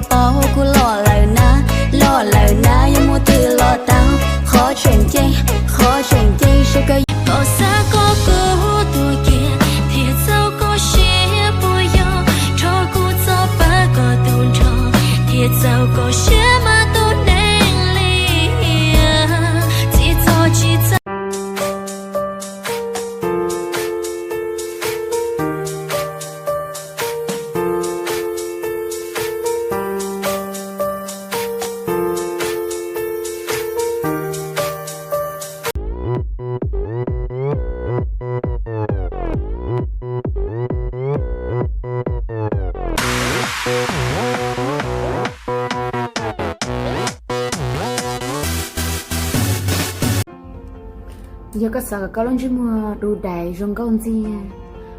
Paub kuv los lawm na, los lawm na, yuav mus twg los tau. Qhov tseem ceeb, qhov tseem ceeb seb koj, koj xav kom kuv tuag kiag, thiab txaus koj siab puas yog rho kuv txoj paj kom tus nrog, thiab txaus koj siab mas tus neeg li txiv txoj tsis txaus. Yog koj xav kom koj lub ntsej muag du dais zoo nkauj ntxiag,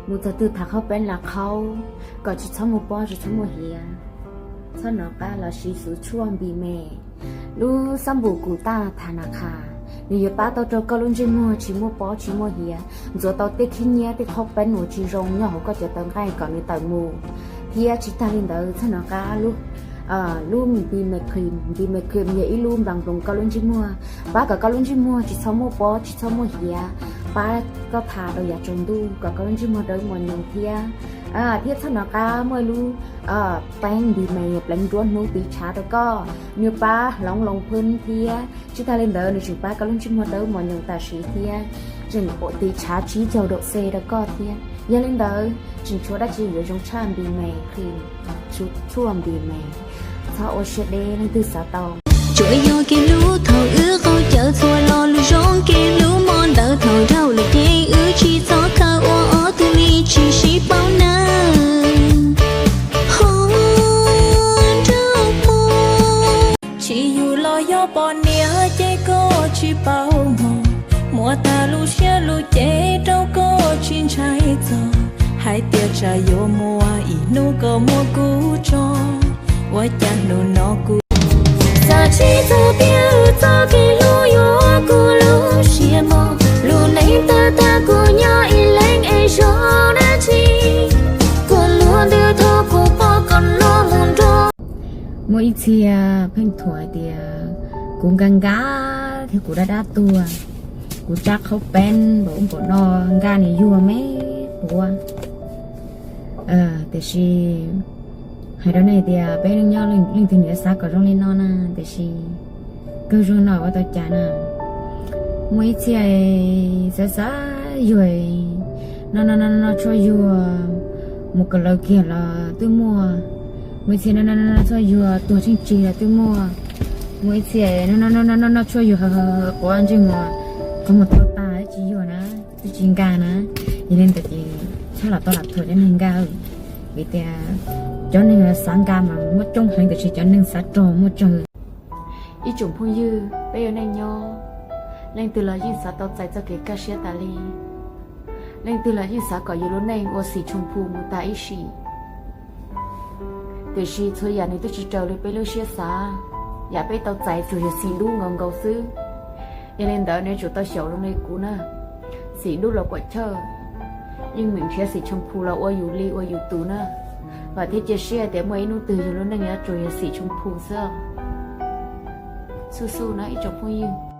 mus txog twg tham qhaub peeb lam qhaub, kom tsis txhob muaj pob tsis txhob muaj hiav. Txhob nov qab los sis xub tshuaj npis me, lub xab npum kuv taj thas nas khas, nws yuav pab tau rau koj lub ntsej muag tsis muaj pob tsis muaj hiav, ntxuav tau tej khib nyiab tej qhaub peeb uas tsis zoo nyob hauv koj cov tawv nqaij kom nws tawm mus. Thiab tsis tag li ntawd txhob nov qab lub, lub npis me cream, npis me cream yog ib lub nploos nploos koj lub ntsej muag, pab kom koj lub ntsej muag tsis txhob muaj pob tsis txhob muaj hiav, pab koj tha rau yav tsaus ntuj kom koj lub ntsej muag dawb mos nyoos thiab. Thiab txhob nov qab muaj ib lub pleev npis me, pleev nruab hnub tiv tshav rau koj, nws pab hloov loo phwb thiab tsis tag li ntawd nws tseem pab koj lub ntsej muag dawb mos nyoos tam sim thiab tseem tiv tshav tsib caug doo C rau koj thiab. Yog li ntawd tseem tshuav dab tsi yuav zoo tshaj npis me cream, tshuav npis me. Txhob ua siab deb, leej twg xav tau. Tsuas yog kev hlub thaum wb qaug cawv txhua lo lus zoo, kev hlub hmo ntawd thaum dhau lawm ces wb tsis txhob khaws ua ob tug me tsis sib paub nawb. Ho nraug hmo, tsis yug los yog poj niam ces koj tsis paub hmo, muab tag lub siab lub cev rau koj tsis ntshai txog, hais tias tsam yuav muaj ib hnub koj muab kuv tso, ua cas hnub no kuv xav tsis txog tias wb txoj kev hlub yuav ua kuv lub siab mos, lub neej tawg tag kuv nyob ib leeg es zoo dab tsi, kuv luag ntws thaum kuv pom koj no mus nrog. Muaj ib txhia pheej thuam hais tias kuv nkag nkag thiab kuv dab dab tuag, kuv tsab qhaub peeb npaum ub npaum no nkag nws yuag me quav. Tiam sis hais rau nej tias peb neej nyob leej twg nws xav kom zoo li no na, tiam sis kawg zoo no ua tau cas na. Muaj ib txhia xav xav yuag no no no no tshuaj yuag mus kom laus kiag los twb muaj. Muaj ib txhia no no no no tshuaj yuag tuag tsheej tsig los twb muaj. Muaj ib txhia no no no no no no tshuaj yuag quav ntsej muag, qhov muag tau tas tsis yuag na, twb tsis nkag na. Yog li ntawd ces txhob lam tau lam thuam cov neeg nkag, vim tias cov neeg xav nkag mas muaj coob heev tiam sis cov neeg xav rog muaj tsawg. Ib tsoom phooj ywg, peb ua neej nyob, leej twg los yeej xav tau txais txoj kev kaj siab tas li. Leej twg los yeej xav kom yus lub neej ua xim tshoo phu mus tas ib sim. Tiam sis txhua yam nws twb tsis raws li peb lub siab xav, yam peb tau txais tsuas yog xim dub nkaus nkaus xwb. Yog li ntawd nws yuav tsum tau xyaum zoo li kuv na, xim dub los puam chawj, yeej meem nrhiav xim tshoo phu los ua yus li ua yus tus na. Vam thiab cia siab tias muaj ib hnub twg yus lub neej yuav tsuas yog xim tshoo phu xwb. Xub xub na ib tsoom phooj ywg.